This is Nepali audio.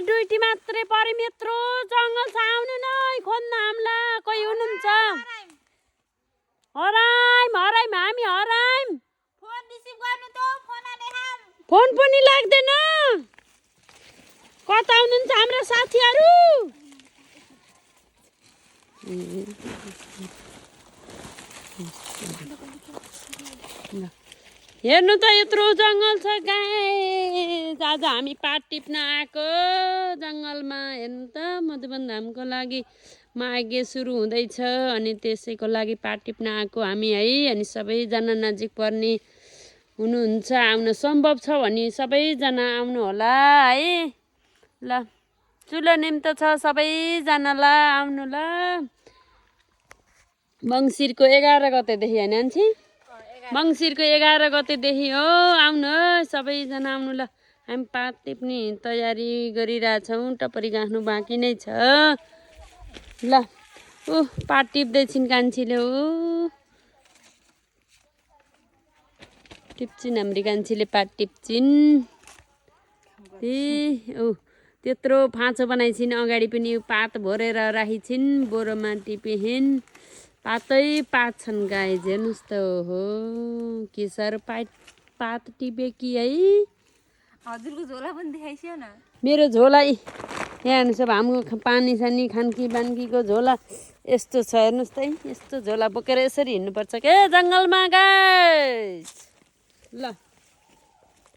दुईटी मात्रै पर्यौँ यत्रो जङ्गल छ आउनु न खोज्न हामीलाई कोही हुनुहुन्छ हराइम हराइम हामी हराइम फोन पनि लाग्दैन कता हुनुहुन्छ हाम्रा साथीहरू हेर्नु त यत्रो जङ्गल छ गाइस आज हामी पात टिप्न आएको जङ्गलमा हेर्नु त मधुबन धामको लागि माघे सुरु हुँदैछ अनि त्यसैको लागि पात टिप्न आएको हामी है अनि सबैजना नजिक पर्ने हुनुहुन्छ आउन सम्भव छ भने सबैजना आउनु होला है ल चुलो निम्तो छ सबैजनालाई आउनु ल मङ्सिरको 11 गतेदेखि होइन आन्छी मङ्सिरको 11 गतेदेखि हो आउनु सबैजना आउनु ल हामी पात टिप्ने तयारी गरिरहेछौँ टपरी गाँच्नु बाँकी नै छ ल पात टिप्दैछिन् कान्छीले टिप्छिन् हाम्री कान्छीले पात टिप्छिन् त्यत्रो फाँचो बनाइछिन् अगाडि पनि पात भरेर राखिछिन् बोरोमा टिपिहिन् पातै पात छन् गाइज हेर्नुहोस् त हो के साह्रो पात टिपे कि है हजुरको झोला पनि देखाइसियो न मेरो झोला यहाँ हेर्नुहोस् अब हाम्रो पानी सानी खानकी बान्कीको झोला यस्तो छ हेर्नुहोस् त यस्तो झोला बोकेर यसरी हिँड्नुपर्छ के जङ्गलमा गाइज ल